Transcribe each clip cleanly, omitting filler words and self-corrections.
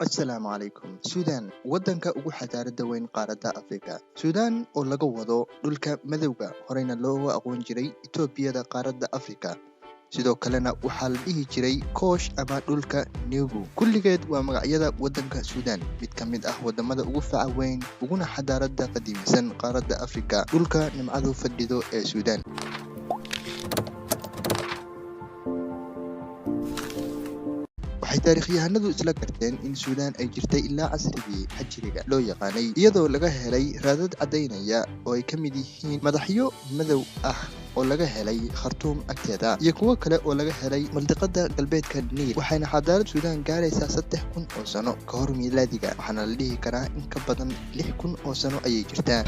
Assalaamu calaykum. Suudaan, waddanka ugu xadaaradda weyn qaaradda Afrika. Suudaan oo laga wado dhulka madowga, horeyna looga aqoon jiray Itoobiyada qaaradda Afrika. Sidoo kalena waxaa la dhihi jiray Koosh ama dhulka Nubu. Kulligeed waa magacyada waddanka Suudaan, mid ka mid ah waddamada ugu faca weyn uguna xadaaradda qadiimisan qaaradda Afrika, dhulka nimcadu fadhido ee Suudaan. Waxay taariikhyahanadu isla garteen in Suudaan ay jirtay ilaa casrigii xajiriga loo yaqaanay, iyadoo laga helay raadad caddaynaya oo ay ka mid yihiin madaxyo madow ah oo laga helay Khartuum agteeda iyo kuwo kale oo laga helay mandiqada galbeedka Niil. Waxayna xadaarad Suudaan gaaraysaa 3000 oo sano ka hor miilaadiga, waxaana la dhihi karaa in ka badan 6000 oo sano ayay jirtaa.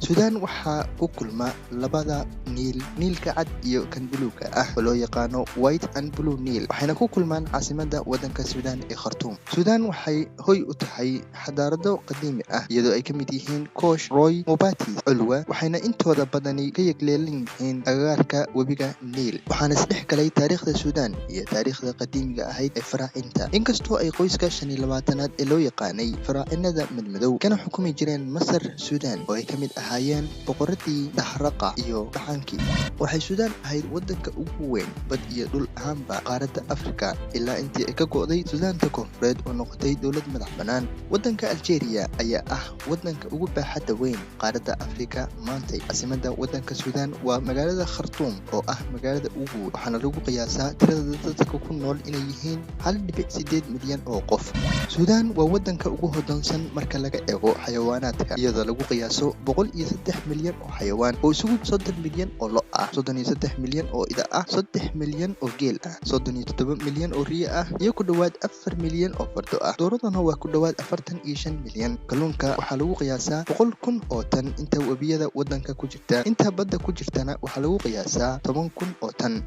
Suudaan waxaa ku kulma labada Niil, Niilka cad iyo kan buluuga ah oo loo yaqaano White and Blue Niil, waxayna ku kulmaan caasimada waddanka Suudaan ee Khartuum. Suudaan waxay hoy u tahay xadaarado qadiimi ah, iyadoo ay ka mid yihiin Koosh, Roy, Mobati, Culwa, waxayna intooda badani ka yegleelan yihiin agagaarka webiga Niil. Waxaana isdhex galay taariikhda Suudaan iyo taariikhda qadiimiga ahayd ee faraacinta, inkastoo ay qoyska 25aad ee loo yaqaanay faraacinada madmadow kana xukumi jireen Masar. Suudaan oo ay ka mid ahaayeen boqoradii Dahraqa iyo Dhaxankii. Waxay Suudaan ahayd waddanka ugu weyn bad iyo dhul ahaanba qaaradda Afrika ilaa intii ay ka go'day Suudaanta Koonfureed oo noqotay dowlad madax bannaan. Waddanka Algeria ayaa ah waddanka ugu baaxadda weyn qaaradda Afrika maantay. Caasimada waddanka Suudaan waa magaalada Khartuum oo ah magaalada ugu weyn, waxaana lagu qiyaasaa tirada dadka ku nool inay yihiin 1.8 milyan oo qof. Suudaan waa waddanka ugu hodansan marka laga eego xayawaanaadka, iyadoo lagu qiyaaso 103 milyan oo xayawaan oo isugu 30 milyan oo lo' ah, 33 milyan oo ida ah, 3 milyan oo geel ah, 37 milyan oo riyo ah iyo ku dhowaad 4 milyan oo fardo ah. Dooraduna waa ku dhowaad 45 milyan. Kalluunka waxaa lagu qiyaasaa 100,000 oo tan inta webiyada waddanka ku jirta, inta badda ku jirtana waxaa lagu qiyaasaa 10,000 oo tan.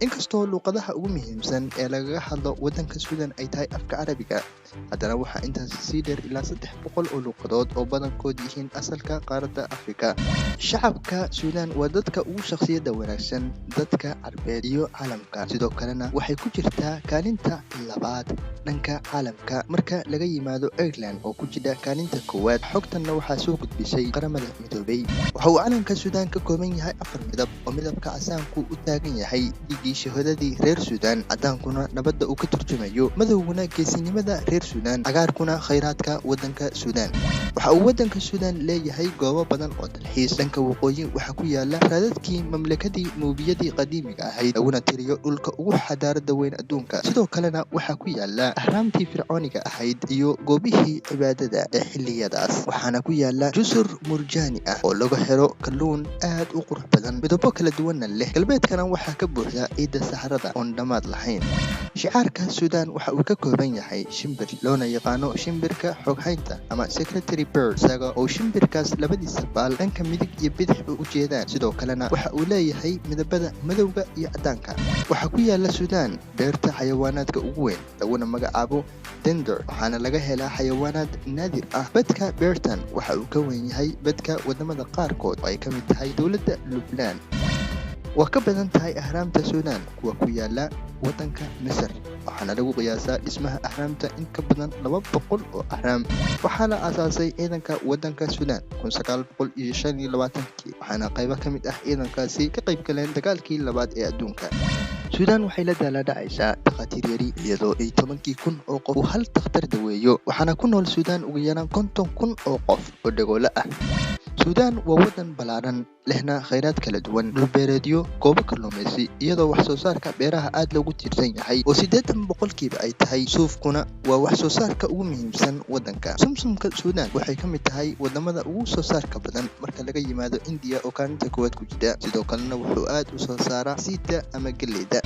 Inkastoo luuqadaha ugu muhiimsan ee lagaga hadlo waddanka Suudaan ay tahay afka Carabiga, haddana waxaa intaasi sii dheer ilaa 300 oo luuqadood oo badankood yihiin asalka qaaradda Afrika. Shacabka Suudaan waa dadka ugu shakhsiyadda wanaagsan dadka Carbeed iyo caalamka, sidoo kalena waxay ku jirtaa kaalinta labaad dhanka caalamka marka laga yimaado Ireland oo ku jidha kaalinta koowaad. Xogtanna waxaa soo gudbisay Qaramada Midoobay. Waxa uu calanka Suudaan ka kooban yahay afar midab, oo midabka casaanku u taagan yahay dhiiggii shahaadadii reer Suudaan, caddaankuna nabadda uu ka turjumayo, madowguna geesinimada reer Suudaan, cagaarkuna khayraadka waddanka Suudaan. Waxa uu waddanka Suudaan leeyahay goobo badan oo dalxiis. Dhanka waqooyi waxaa ku yaala raadadkii mamlakadii Nuubiyadii qadiimiga ahayd, laguna tiriyo dhulka ugu xadaaradda weyn adduunka. Sidoo kalena waxaa ku yaala ahraamtii fircooniga ahayd iyo goobihii cibaadada ee xilliyadaas, waxaana ku yaala jusur murjaani ah oo laga helo kalluun aad u qurux badan, midabo kala duwanna leh. Galbeedkana waxaa ka buuxda ciidda saxarada oon dhammaad lahayn. Shicaarka Suudaan waxa uu ka kooban yahay shimbir loona yaqaano shimbirka xoghaynta ama secretary bird, isaga oo shimbirkaas labadiisa baal dhanka midig iyo bidixba u jeedaan. Sidoo kalena waxa uu leeyahay midabada madowga iyo caddaanka. Waxaa ku yaala Suudaan beerta xayawaanaadka ugu weyn, laguna magacaabo Dender, waxaana laga helaa xayawaanaad naadir ah. Badka beertan waxa uu ka weyn yahay badka wadamada qaarkood oo ay ka mid tahay dowladda Lubnaan. Waa ka badan tahay ahraamta Suudaan kuwa ku yaala waddanka Masar, waxaana lagu qiyaasaa dhismaha ahraamta in ka badan 200 oo ahraam. Waxaa la aasaasay ciidanka waddanka Suudaan 1925kii, waxaana qaybo ka mid ah ciidankaasi ka qayb galeen dagaalkii labaad ee adduunka. Suudaan waxay la daalaa dhacaysaa takhaatiir yari, iyadoo ay 10kii kun oo qof uu hal takhtar daweeyo, waxaana ku nool Suudaan ugu yaraan 50,000 oo qof oo dhagoolo ah. Suudaan waa waddan ballaaran, lehna khayraad kala duwan, dhulbeereedyo, goobo kalluumaysi, iyadoo wax soo saarka beeraha aad loogu tiirsan yahay oo 80% ay tahay. Suufkuna waa wax soo saarka ugu muhiimsan waddanka. Sumsumka Suudaan waxay ka mid tahay wadamada ugu soo saarka badan marka laga yimaado Indiya oo kaalinta koowaad ku jira. Sidoo kalena wuxuu aad u soo saaraa siidda ama galleyda.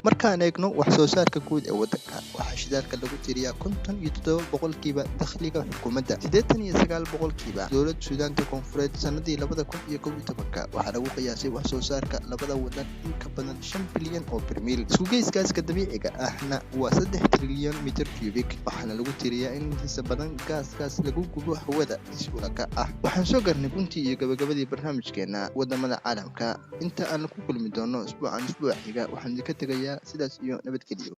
Markaan eegno wax soo saarka guud ee waddanka, waxaa shidaalka lagu tiriyaa 57% dakhliga xukuumadda, 89% dowladda Suudaanta Koonfureed. Sanadii 2011ka waxaa lagu qiyaasay wax soo saarka labada wadan in ka badan 5 bilyan oo barmiil. Isku-geyskaaska dabiiciga ahna waa 3 trilyan mitir cubic, waxaana lagu tiriyaa in intiisa badan gaaskaas lagu gubo hawada isulaka ah. Waxaan soo garnay guntii iyo gabagabadii barnaamijkeena wadamada caalamka. Inta aan ku kulmi doono isbuucan isbuuca xiga, waxaan idinka tegayaa sidaas iyo nabadgelyo.